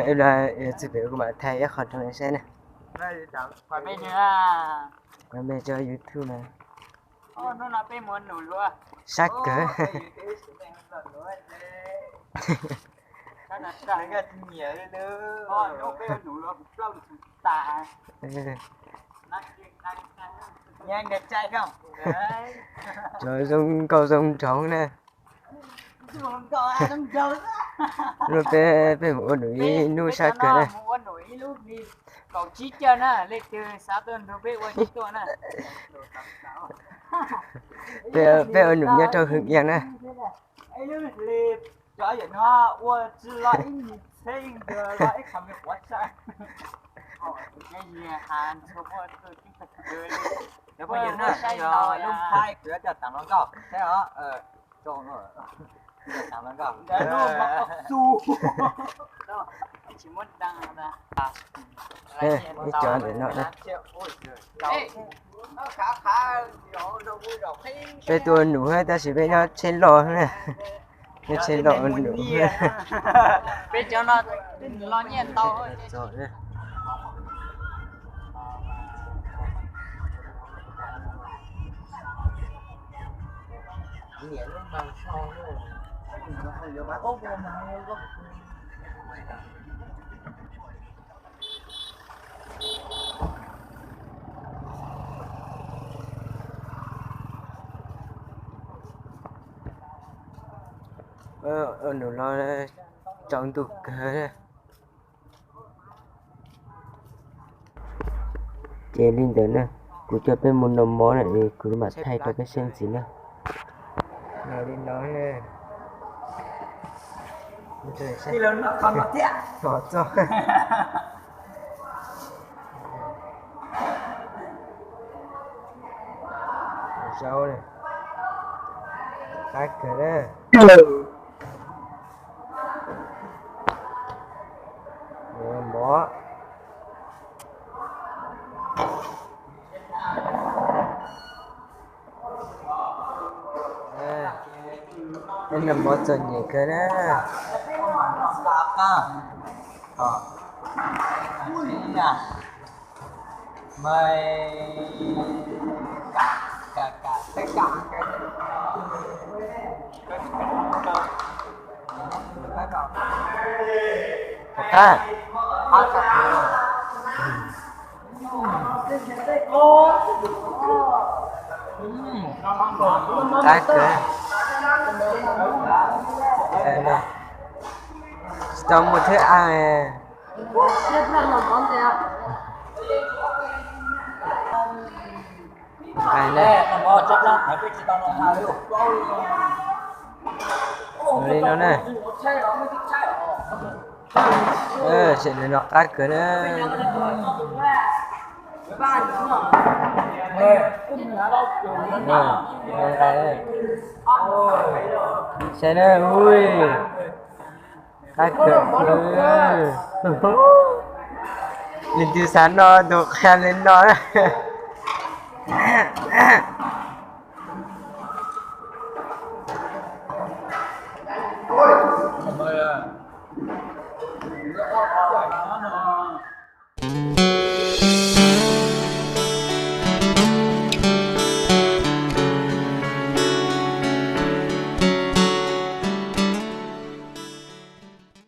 Ib los txog pem kuv mam thaij ib qho rau nej saib na. Kuv me tso YouTube na. Sab kawg. Cov zoo nkauj zoo nraug na. Lub peb, peb mus ua num ib hnub sab kawg na. Peb, peb ua num nyob rau Hwm Iam na. Ib cov ntawm no na. Peb tuaj ua num tab sis peb nyob tsheb loj na. Nyob tsheb loj ua num. Ua num los tsaus ntuj kawg. Ces li ntawd na, kuv coj peb mus noj mov na es kuv mam thaij rau peb saib ntxiv na. Li no, zaub, qab kawg na. Mov. Noj mov txom nyem kawg na. Qab. Qab kawg. Tsis tau muaj thiab a. Li no na. Xem li no qab kawg na. Saib na, ui, qab kawg. Leej twg xav noj tus qhia li no na.